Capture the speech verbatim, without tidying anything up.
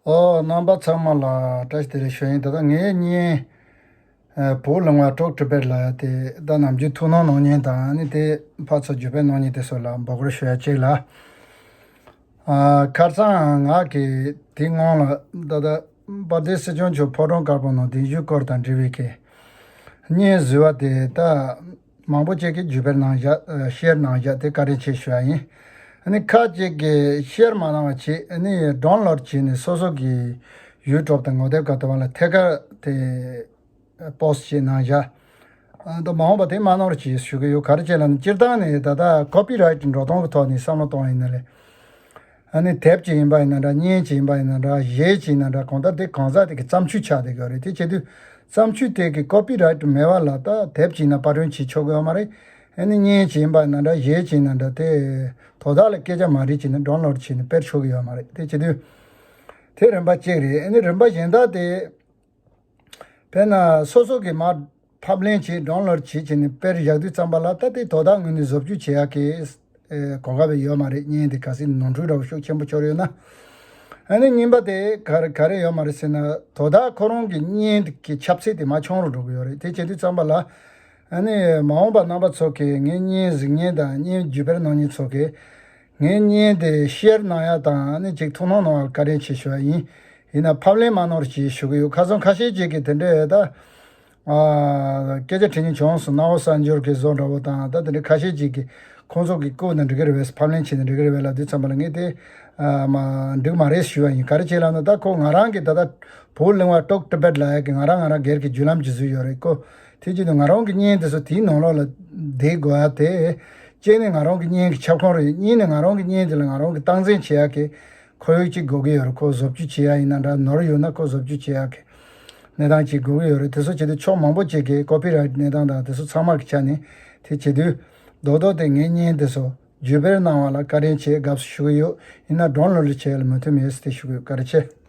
ཨོ། རྣམ་པ་ཚང་མ་ལ་བཀྲ་ཤིས་བདེ་ལེགས་ཞུ་ཡིན། ད་ལྟ་ངའི་བརྙན། ཨ། བོད་ལུང་བ་ཊོག་ཊི་བེཊ་ལ་དེ་ད་ནམ་རྒྱུན་ཐུགས་སྣང་གནང་མཁན་དང་ནི་དེ་ཕར་ཚུར་བརྒྱུད་སྤེལ་གནང་མཁན་དེ་ཚོ་ལ་འབོད་སྐུལ་ཞུ་ཡ་གཅིག་ལ། ཨ། ཁ་སང་ང་གིས་དེ་སྔོན་ལ་ད་ལྟ་དཔལ་ལྡན་སྲིད་སྐྱོང་མཆོག་ཕོ་བྲང་དཀར་པོ་ནང་གདན་ཞུ་སྐོར་དང་འབྲེལ་བའི་གི་བརྙན་བཟོས་པ་དེ་ད་མང་པོ་ཅིག་གིས་བརྒྱུད་སྤེལ་གནང་བཞག་ཨ། ཤེར་གནང་བཞག་དེ་བཀའ་དྲིན་ཆེ་ཞུ་ཡ་ཡིན། ཨ་ནི་ཁ་ཅིག་གིས་ཤེར་མ་གནང་བ་བྱས། ཨ་ནི་ཌའུན་ལོཌ་བྱས་ནས་སོ་སོ་གི་ཡུ་ཊུབ་དང་ངོ་དེབ་ཁག་ཏུ་བ་ལ་ཐད་ཀར་དེ་པོ་སི་ཊི་བྱས་གནང་བཞག་ཨ། ད་མ་འོངས་པ་དེ་མ་གནང་རོགས་གྱིས་ཞུ་གི་ཡོད། ག་རེ་བྱས་ལབ་ན་སྤྱིར་བཏང་ནས་ད་ལྟ་ཀོ་པི་རའིཊ་འགྲོ་སྟངས་ཀྱི་ཐོག་ནས་བསམ་བློ་གཏོང་ཡིན་ན་རེད། ཨ་ནི་དེབ་ཅིག་ཡིན་པ་ཡིན་ན་འདྲ། བརྙན་ཅིག་ཡིན་པ་ཡིན་ན་འདྲ། གཞས་ཅིག་ཡིན་ན་འདྲ། གང་ལྟར་དེ་གང་ཟག་དེ་གི་བརྩམས་ཆོས་ཆགས་བསྡད་ཀྱི་ཡོད་རེད། དེ་བྱེད་དུས་བརྩམས་ཆོས་དེ་གི་ཀོ་པི་རའིཊ་མེད་པ་ལ་ད་དེབ་ཅིག་ཡིན་ན་པར་སྐྲུན་བྱེད་ཆོག་གི་ཡོད་མ་རེད། ཨ་ནི་བརྙན་ཅིག་ཡིན་པ་ཡིན་ན་འདྲ། གཞས་ཅིག་ཡིན་ན་འདྲ། དེ་དོ་བདག་ལ་སྐད་ཆ་མ་རེད་བྱས་ནས་ཌའུན་ལོཌ་བྱས་ནས་སྤེལ་ཆོག་གི་ཡོད་མ་རེད། དེ་བྱེད་དུས་དེ་རིམ་པ་གཅིག་རེད། ཨ་ནི་རིམ་པ་གཞན་དག་དེ། དཔེར་ན་སོ་སོ་གིས་མར་ཕབ་ལེན་བྱས་ཌའུན་ལོཌ་བྱས་བྱས་ནས་སྤེལ་བཞག་དུས་ཙམ་པ་ལ་ད་དེ་དོ་བདག་ངོས་ནས་བཟོ་བཅོས་བྱེད་ཡག་གི་ཨེ། གོ་སྐབས་ཡོད་མ་རེད། བརྙན་དེ་གལ་སྲིད་ནོར་འཁྲུལ་འདྲ་བོ་ཤུགས་ཆེན་པོ་ཤོར་ཡོད་ན། ཨ་ནི་གཉིས་པ་དེ་ག་རེ་ག་རེ་ཡོད་མ་རེད་ཟེར་ན། དོ་བདག་ཁོ་རང་གི་བརྙན་དེ་གི་ཁྱབ་ཚད་དེ་མར་ཆུང་རུ་འགྲོ་གི་ཡོད་རེད། དེ་བྱེད་དུས་ཙམ་པ་ལ་ཨ་ནི་མ་འོངས་པ་རྣམ་པ་ཚོ་གིས་ངའི་བརྙན་གཟིགས་མཁན་དང་བརྙན་བརྒྱུད་སྤེལ་གནང་མཁན་ཚོ་གིས། ངའི་བརྙན་དེ་ཤེར་གནང་ཡ་དང་ཨ་ནི་ཅིག་ཐུགས་སྣང་གནང་བར་བཀའ་དྲིན་ཆེ་ཞུ་བ་ཡིན། ཡིན་ན་ཕབ་ལེན་མ་གནང་རོགས་གྱིས་ཞུ་གི་ཡོད། ཁ་སང་ཁ་ཤས་ཅིག་གིས་དེ་འདྲའི་ད་ཨ། སྐད་ཆ་དྲི་མཁན་བྱུང་སོང་། སྣང་བ་གསར་འབྱོར་གྱི་བཟོ་འདྲ་བོ་དང་ད་དེ་འདྲའི་ཁ་ཤས་ཅིག་གིས་ཁོང་ཚོ་གིས་བཀོད་ན་འགྲིག་གི་རེད་པས། ཕབ་ལེན་བྱས་ན་འགྲིག་གི་རེད་པས་ལབ་དུས་ཙམ་པ་ལ་ངས་དེ་ཨ། མ་འགྲིག་མ་རེད་ཞུ་བ་ཡིན། ག་རེ་བྱས་ལབ་ན་ད་ཁོ་ང་རང་གིས་ད་ལྟ་བོད་གླིང་བ་ཊོག་ཊི་བེཊ་ལབ་ཡ་གི་ང་རང་ང་རང་སྒེར་གྱི་བརྒྱུད་ལམ་ཅིག་བཟོས་ཡོད་རེད། ཁོ་དེ་བྱེད་དུས་ང་རང་གི་བརྙན་དེ་ཚོ་དེའི་ནང་ལོགས་ལ་བསྡད་དགོས་ཡ་དེ། གཅིག་ནས་ང་རང་གི་བརྙན་གྱི་ཁྱབ་ཁོངས་རེད། གཉིས་ནས་ང་རང་གི་བརྙན་དེ་ལ་ང་རང་གི་སྟངས་འཛིན་བྱེད་ཡག་གི་ཁོར་ཡུག་ཅིག་དགོས་ཀྱི་ཡོད་རེད། ཁོ་བཟོ་བཅོས་བྱེད་ཡག་ཡིན་ན་འདྲ། ནོར་ཡོད་ན་ཁོ་བཟོ་བཅོས་བྱེད་ཡག་གི་གནས་སྟངས་ཅིག་དགོས་ཀྱི་ཡོད་རེད། དེ་ཚོ་བྱེད་དུས་ཕྱོགས་མང་པོ་ཅིག་གི་ཀོ་པི་རའིཊ་གནས་སྟངས་དང་དེ་ཚོ་ཚང་མ་གི་ཆ་ནས་དེ་བྱེད་དུས་རྡོག་རྡོག་དེ་ངའི་བརྙན་དེ་ཚོ་བརྒྱུད་སྤེལ་གནང་བ་ལ་བཀའ་དྲིན་ཆེ་དགའ་བསུ་ཞུ་གི་ཡོད། ཡིན་ན་ཌའུན་ལོཌ་བྱེད་ཡག་ལ་མོས་མཐུན་མེད་ཟེར་དེ་ཞུ་གི་ཡོད། བཀའ་དྲིན་ཆེ།